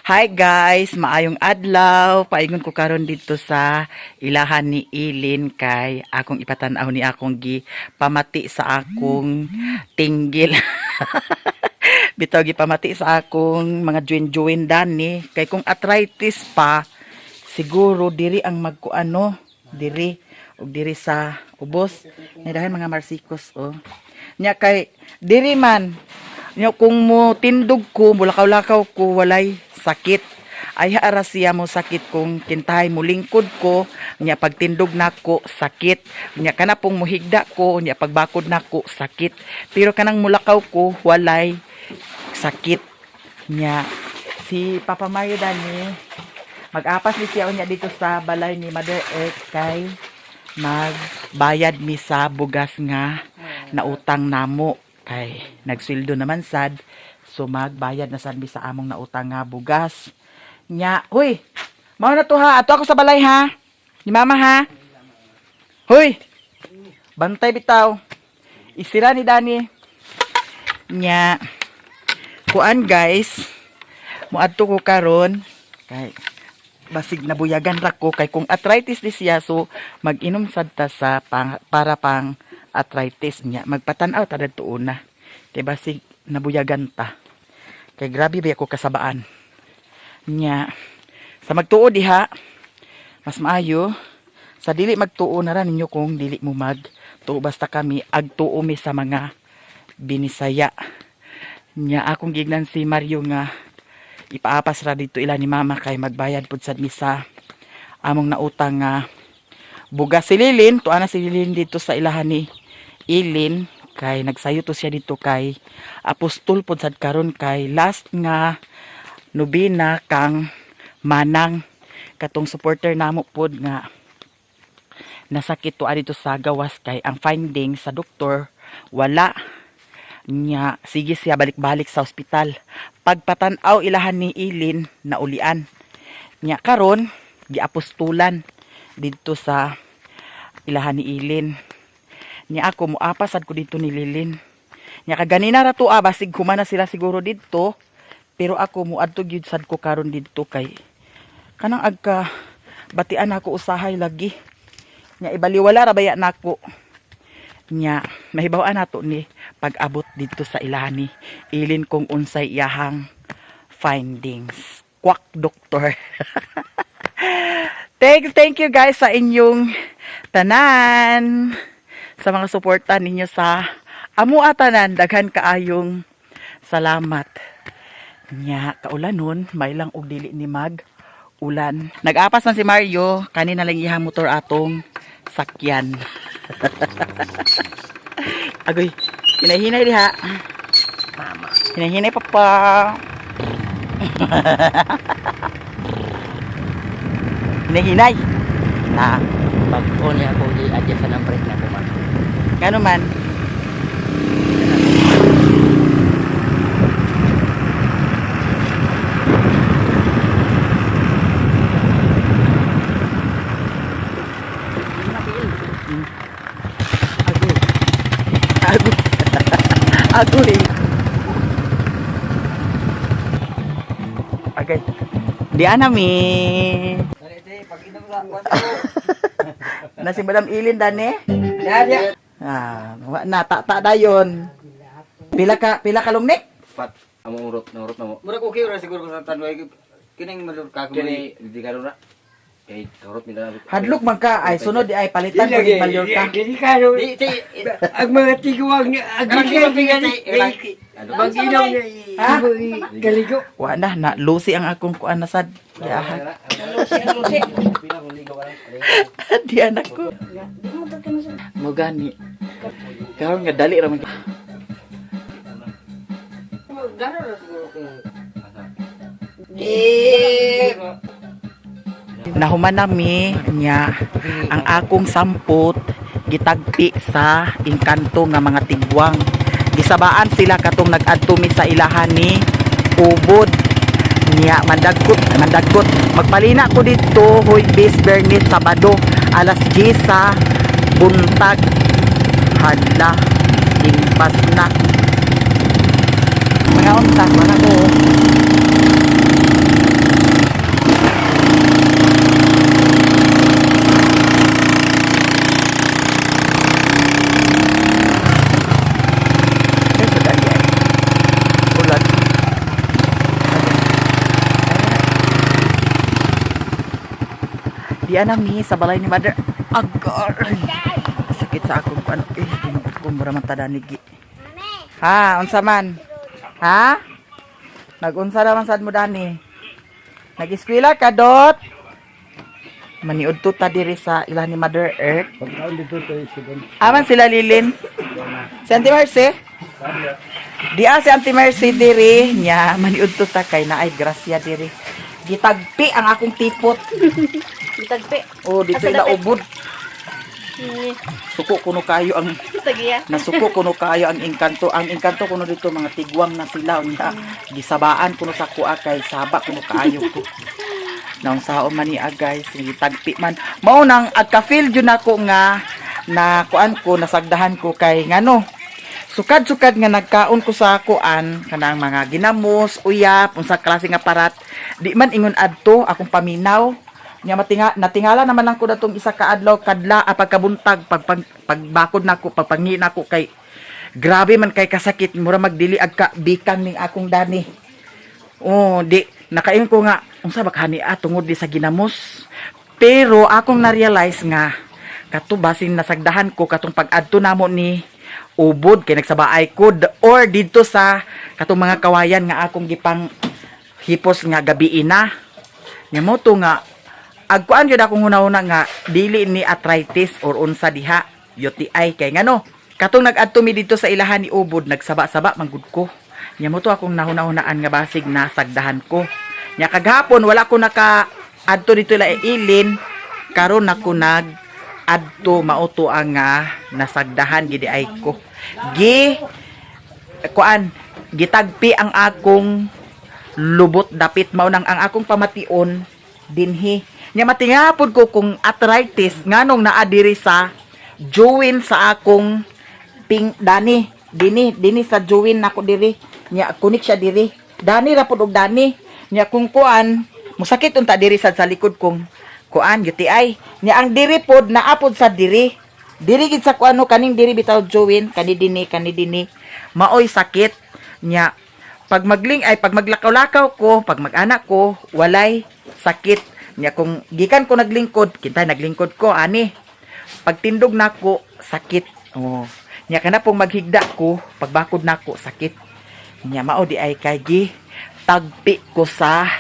Hi guys, maayong adlaw. Paingon ko karon dito sa ilahan ni Ilin kay akong ipatan-aw ni akong gi pamati sa akong tinggil. Bitaw gipamati sa akong mga join-join dani kay kung arthritis pa siguro diri ang magkuano diri ug diri sa ubos ni dahil mga marsikos, oh. Nya kay diri man nya kung mo tindog ko, mulakaw-lakaw ko, walay sakit. Ay ara siya mo sakit kung kintahay mo lingkod ko, nya pagtindog nako sakit. Nya kana pong muhigda ko, nya pagbakod nako sakit, pero kanang mulakaw ko walay sakit. Nya si Papa Mario dani mag-apas ni siya unya dito sa balay ni Mother Earth kay magbayad mi sa bugas nga nautang namo kay nagsweldo naman sad, so magbayad na sad mi sa among nautang nga bugas. Nya huy, mao na to ha, ato ako sa balay ha ni mama ha. Huy, bantay bitaw isira ni Dani. Nya kuan guys, muadto ko karon kay basig nabuyagan ra ko kay kung arthritis di siya, so mag-inom sad ta sa pang, para pang arthritis. Nya magpatan-aw ta dadto una kay basig nabuyagan ta kay grabe ba ako kasabaan. Nya sa magtuo diha mas maayo sa dili magtuo na ra ninyo kung dili mo magtuo, basta kami agtuo mi sa mga Binisaya. Nya akong gignan si Mario nga ipaapas ra dito ila ni mama kay magbayad pud sad mi sa among nautang nga bugas. Si Lilin tuwa na, si Lilin dito sa ilahan ni Ilin kay nagsayo to siya dito kay apostol pud sad karon kay last nga nobena kang Manang, katong supporter namo pod nga nasakit to dito sa gawas kay ang finding sa doktor wala. Nya sige siya balik-balik sa ospital, pagpatan-aw ilahan ni Ilin naulian. Nya karon giapostulan didto sa ilahan ni Ilin. Nya ako muapas sad ko dito ni Lilin. Nya kaganina ra to, ah, basig humana sila siguro didto, pero ako muadto gyud sad ko karon didto kay kanang agka batian ako usahay lagi. Nya ibaliwala ra baya nako. Nya mahibaw-an nato ni pag-abot didto sa ilahan ni Ilin kung unsay iyahang findings. Kwak doktor. Thank you guys sa inyong tanan, sa mga suporta ninyo sa amo tanan, daghan kaayong salamat. Nya kaulanon, may lang og dili ni mag ulan. Nag-apas man si Mario, kanina lang iyang motor atong sakyan. Agoy, hinahinay diha. Mama. Hinahinay, papa. Hinahinay. Na, Pag-on niya ako, i-adjust ng brake na ko, ma'am. Ngano man? Agoy. Agoy. Agoy. Agay. Di anami. Na si Madam Ilin dani? Ah, wa na ta dayon. Pila ka lungnik? Pat amo urot na urot na mo. Murag okay ra siguro ko sa tanway kining malur ka ko. Kini di karon na. Kay urot mi na. Hadlok man ka ay sunod di ay palitan ko ni Mallorca. Di ti Ang mga tiguang ang Mag-inom Ha? galigo. Wa na na lusi ang akong kuan na sad. Yahan. Di anak ko. Mo gani. Karon nga dali ra man. Nahuman nami niya ang akong sampot gitagpi sa engkanto nga mga tigwang. Gisabaan sila katong nag-adto mi sa ilahan ni Ubod. Niya mandagkot, mandagkot. Magpalina ko didto Huwebes, Biyernes, Sabado alas 10 sa buntag. Hala, impas na. Mga unta, wala ko. Di anami sa balay ni Mother. Agar. Sakit sa akong ano eh, tinuod ko mura man tadanigi. Ha, unsa man? Ha? Nagunsa naman sad mo dani? Nag-eskwela ka dot? Maniud to ta diri sa ila ni Mother Earth. Aman sila Lilin. Si Auntie Mercy? Di si Auntie Mercy diri nya maniud to ta kay naay grasya diri. Gitagpi ang akong tipot. Bitagpi. Oh, dito Asa ila dapit? ubod. Suko kuno kayo ang Tagiya. nasuko kuno kayo ang engkanto. Ang engkanto kuno dito mga tigwang na sila unya. Gisabaan kuno sa kuha kay saba kuno kaayo ko. Naong sao man ni guys, gitagpi man. Mao nang agka-feel jud nako nga na kuan ko nasagdahan ko kay ngano. Sukad-sukad nga nagkaon ko sa kuan kanang mga ginamos, uyap, unsa klase nga parat. Di man ingon adto akong paminaw. Nya matinga natingala naman lang ko datong isa ka adlaw kadla pagkabuntag pag, pag pagbakod nako pagpangi nako kay grabe man kay kasakit mura magdili ag ka bikang ning akong dani. Oh, di nakaingon ko nga unsa ba kani tungod di sa ginamos. Pero akong na-realize nga kato basin nasagdahan ko katong pag-adto namo ni ubod kay nagsabaay ko or didto sa katong mga kawayan nga akong gipang hipos nga gabi na. Nya mo to nga agkuan jud akong hunahuna nga dili ni arthritis or unsa diha UTI kay ngano katong nag-adto mi didto sa ilahan ni ubod nagsaba-saba man gud ko. Nya mo to akong nahuna-hunaan nga basig na sagdahan ko. Nya kagahapon wala ko naka adto dito ila ilin karon nako nag adto mauto ang nga nasagdahan gidi ay ko. Gi kuan gitagpi ang akong lubot dapit mao nang ang akong pamation dinhi. Nya matingapod ko kung arthritis nganong naa diri sa joint sa akong ping dani dini dini sa joint nako diri nya kunik siya diri dani ra pud og dani nya kung kuan musakit unta diri sad sa likod kong kuan UTI nya ang diri pod naa pod sa diri diri gid sa kuano kaning diri bitaw joint kani dini maoy sakit nya pag magling ay pag maglakaw-lakaw ko, pag mag-anak ko, walay sakit. Nya kung gikan ko naglingkod, kita naglingkod ko ani. Pagtindog nako, sakit. Oh. Nya kana pong maghigda ko, pagbakod nako, sakit. Nya mao di ay kay gi tagpi ko sa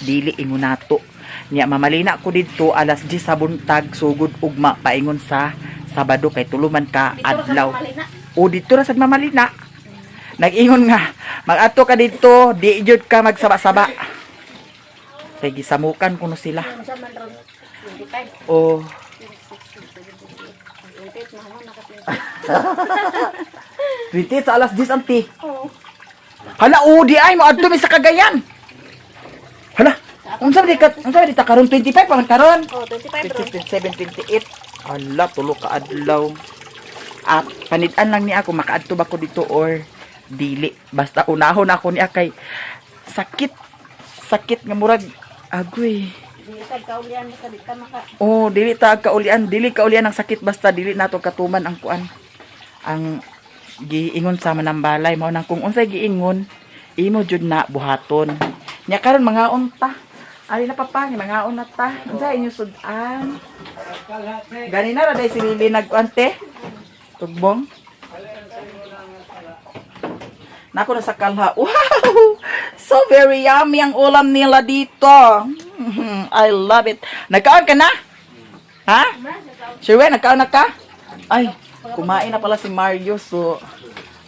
dili ingon nato. Nya mamalina ko didto alas 10 sa buntag sugod ugma paingon sa Sabado kay tuluman ka adlaw. O dito ra sad mamalina. Nag-ingon nga, mag-ato ka dito, di jud ka magsaba-saba. Kay gisamukan kuno sila. Unsa man ron? 25. O 28 mahal na ka 28 sa alas 10 anti. Oo. Hala, o di ay moadto mi sa Cagayan. Hala, unsa ba di ka unsa ba di ta karon 25 pa man karon? Oh, 25 ron. 27, 28. Hala, tulo ka adlaw. At panid-an lang ni ako makaadto ba ko dito or dili. Basta unahon ako niya kay sakit. Sakit nga murag agoy. Dili tag kaulian mo sa di ka maka. Oh, dili ta kaulian, dili kaulian ang sakit basta dili nato katuman ang kuan. Ang giingon sa manambalay mao nang kung unsay giingon imo jud na buhaton. Nya karon mga unta. Ali na papa, ni mga na ta. Unsa inyo sud-an? Gani na ra day si Lily nagkuan te. Tugbong. Nako na sa kalha. Wow! So very yummy ang ulam nila dito. I love it. Nagkaon ka na? Ha? Sherwin, nagkaon na ka? Ay, kumain na pala si Mario. So,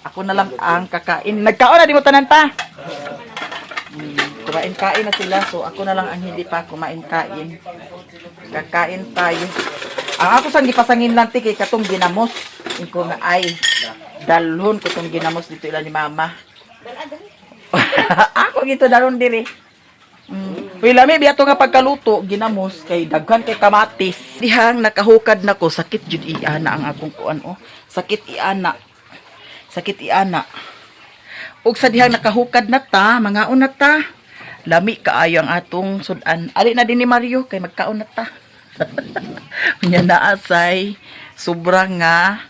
ako na lang ang kakain. Nagkaon na, di mo tanan pa. Kumain-kain na sila. So, ako na lang ang hindi pa kumain-kain. Kakain tayo. Ang ako sang gipasangin lang ti kay katong ginamos. Inko nga ay dalhon ko tong ginamos dito ila ni mama. Ako gito dalhon diri. Uy, lami biya to nga pagkaluto, ginamos kay daghan kay kamatis. Dihang nakahukad nako, sakit jud iana ang akong kuan oh. Sakit iana. Sakit iana. Ug sa dihang nakahukad na ta, mangaon na ta. Lami kaayo ang atong sudan. Ali na din ni Mario kay magkaon na ta. Nya naasay sobra nga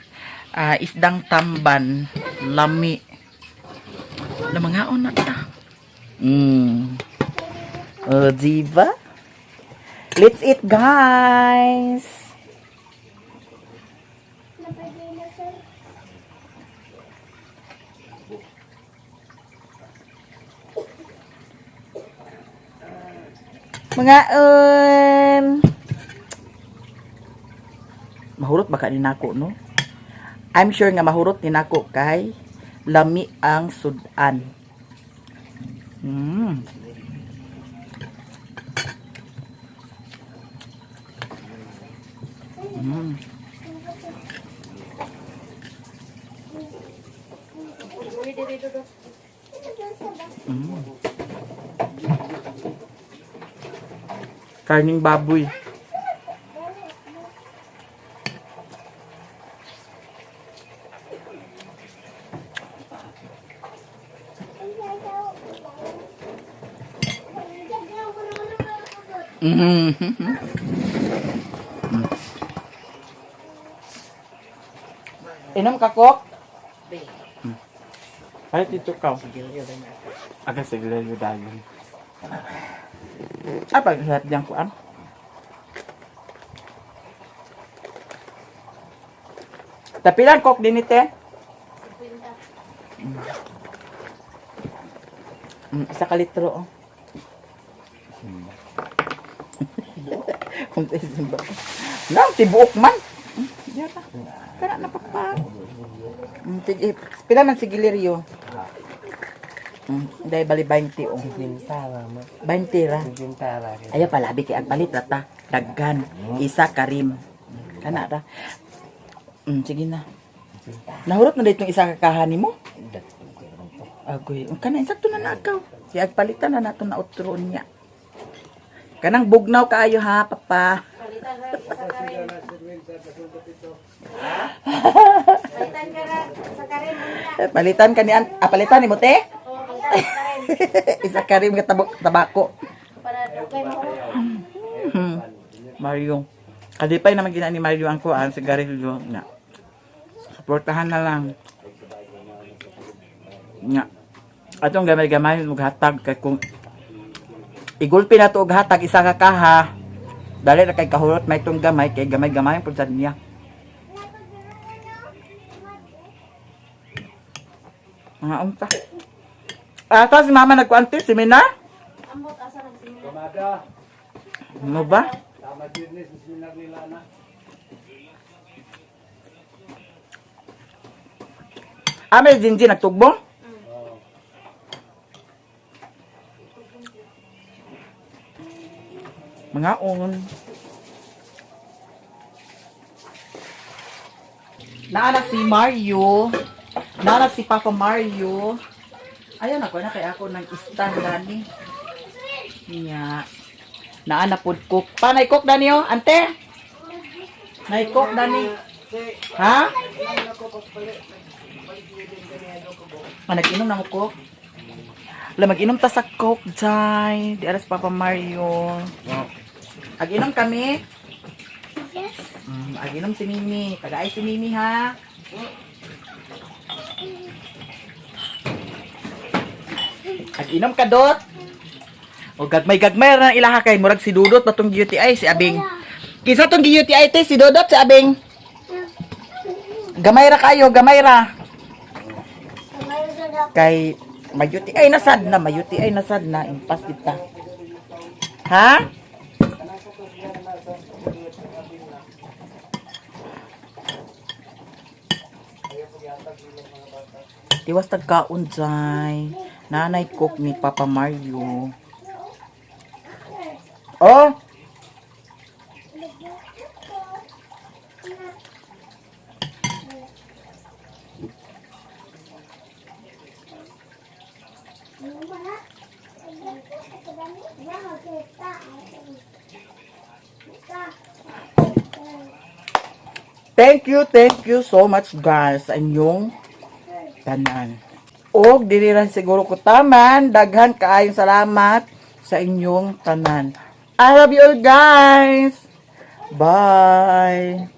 isdang tamban, lami. Na mangaon na ta. Oh, diba? Let's eat, guys. Mga mahurot baka ni nako, no? I'm sure nga mahurot ni nako kay lami ang sudan. Karning baboy. Inom ka, Kok? Ay, tito ka. Aga, sige, lalo dayon. Ah, pag sarap diyang kuan. Tapilan, Kok, din ite. Isa ka litro, oh. Kung sa isimba. Nang, tibuok man. Yara. Kana na papa. Sige, pila man si Gilirio. Dahil bali 20, oh. 50 mama. 20 ra. 50 ra. Ayaw palabi kay ang palit rata. Daghan. Isa karim. Kana ra. Sige na. Nahurot na dito isa ka kahani mo? Agoy, ang kana insakto na nakaw. Si agpalitan na nato na utro niya. Kanang bugnaw kaayo ha, papa. Palitan ra isa ka rin. Palitan ka ra isa ka rin unya. Eh, palitan ka ni ah, palitan ni mo te? Oo, palitan isa ka rin. Isa karim nga tabok tabako. Para dugay mo. Mario. Kalipay naman gina ni Mario ang kuan, sigarilyo. Nga. Suportahan na lang. Nga. Atong gamay-gamay maghatag kay kung Igulpi na to og hatag isa ka kaha. Dali ra kay kahurot may tong gamay kay gamay-gamay pud sad niya. Mga unta. Ata si mama nagkuan te, si Mina? Ambot asa nagsimula. Mo ba? Ah, may jinjin nagtugbong? Mga on. Naana si Mario. Naana si Papa Mario. Ayan ako na kay ako ng stand dani. Nya. Naana pud cook. Pa nay cook dani oh, ante. Nay cook dani. Ha? Ah, nag-inom na mo cook. Wala, mag-inom ta sa coke, Jai. Di aras Papa Mario. Ag-inom kami. Yes. Ag-inom si Mimi. Tagaay si Mimi, ha? Ag-inom ka, Dot. O gagmay-gagmay ra na ilaha kay murag si Dudot ba tong UTI si Abing. Kinsa tong UTI te si Dudot si Abing. Gamay ra kayo, gamay ra. Kay may UTI na sad na, may UTI na sad na impas kita. Ha? Tiwas tagkaon jay. Nanay cook ni Papa Mario. Oh! Thank you so much guys sa inyong tanan. Og dili ra siguro ko taman, daghan kaayong salamat sa inyong tanan. I love you all guys. Bye.